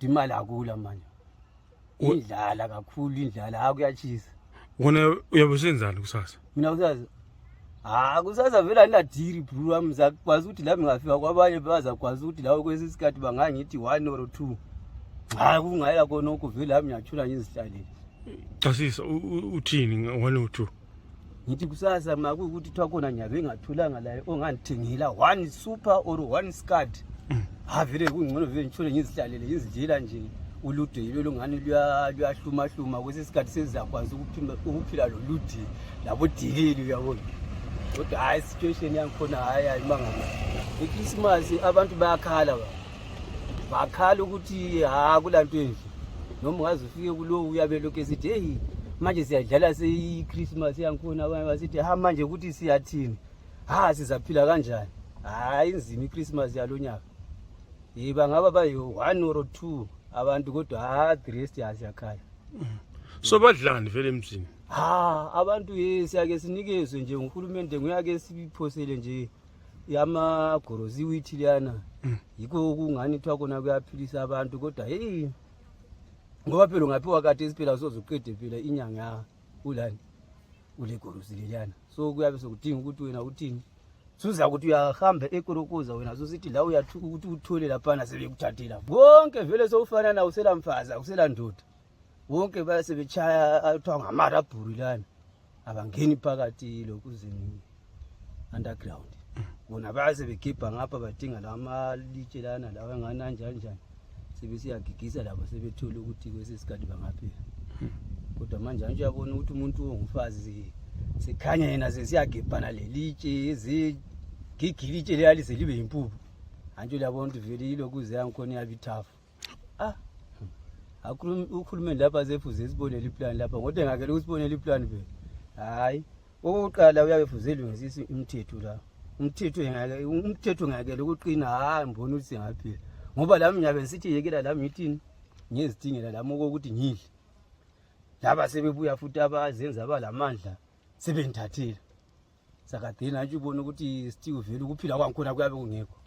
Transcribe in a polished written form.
Imali akula manje. Indlala kakhulu indlala akuyachisa. Wona uyabe usenzani kusasa? Mina kusasa. Ah kusasa vele andinadiri bro wami zakwazi ukuthi lami ngafika kwabanye bazakwazi ukuthi lawo kwesinye isikhathi bangangithi 1 or 2. Hayi kungayela khona okho vele lami ngiyathula ngizihlalele. Chasisa uthini nge-1 or 2? Ngithi kusasa makuwukuthi kuthiwa khona ngiyabe ngingathulanga laye ongangithengela one super or one scud. Ha vele kungcono vele ngithule ngizihlalele ngizidlela nje ulude yilo lungani luyahlumahluma kwesinye isikhathi sezizakwanisa ukuphila lolude labodilili uyabona. Kodwa hhayi situation yangikhona hhayi ayimangama. Ikrisimasi abantu bayakhala ba. Bakhala ukuthi ha kulanto enje. Noma ungaze ufike kulowo uyabe lokhu esithi hey manje siyadlala seyi-Christmas yangikhona abanye basithi ha manje ukuthi siyathini. Ha sizaphila kanjani? Hayi inzima iChristmas yalonyaka. Ye bangaba bayi one or two abantu kodwa ha the rest asiyakhala. So badlani vele emzini? Ha abantu ye siyake sinikezwe nje nguhulumende nguyake siphosele nje yamagorosi iwithi liyana. Yikho kungani kuthiwa khona kuyaphilisa abantu kodwa hey ngoba phela ungaphiwa kade siphela sozuqede phela inyanga ulani ulegorosi leliyana. So kuyabe sokudinga ukuthi wena uthini suza ukuthi uyahamba ekorokoza wena sosithi la uyathuka ukuthi uthole laphana sebekuthathela bonke vele sowufanana usela mfazi akusela ndoda bonke basebetshaya athiwa ngamarabhuru lana abangeni phakathi lokuzeni underground bona base begebha ngapha badinga la malitshe lana lawa ngani anjani njani sebesiyagigisa labo sebethola ukuthi kwesinye isikhathi bangaphila kodwa manje anje uyabona ukuthi umuntu ongumfazi sikhanya yena sesiyagebhana lelitshe ezigigila itshe leyali selibe yimpuphu antshi uyabona ukuthi vele ilokuze yangikhona iyabe ithafu ah uhulumeni lapha sefuze sibonele iplani lapha kodwa engakele ukusibonela iplani vele hhayi okokuqala uyabe fuze elungisisa imithetho la umthetho ngeke umthetho ngeke ukuqina hayi ngibona ukuthi singaphila ngoba lami ngiyabe ngisithi yekela lami ngithini ngiyezidingela lami okokuthi ngidle laba sebebuya futhi abazenza abalamandla sebengithathela sakadeni antshi ubona ukuthi still vele ukuphila kwangikhona kuyabe kungekho.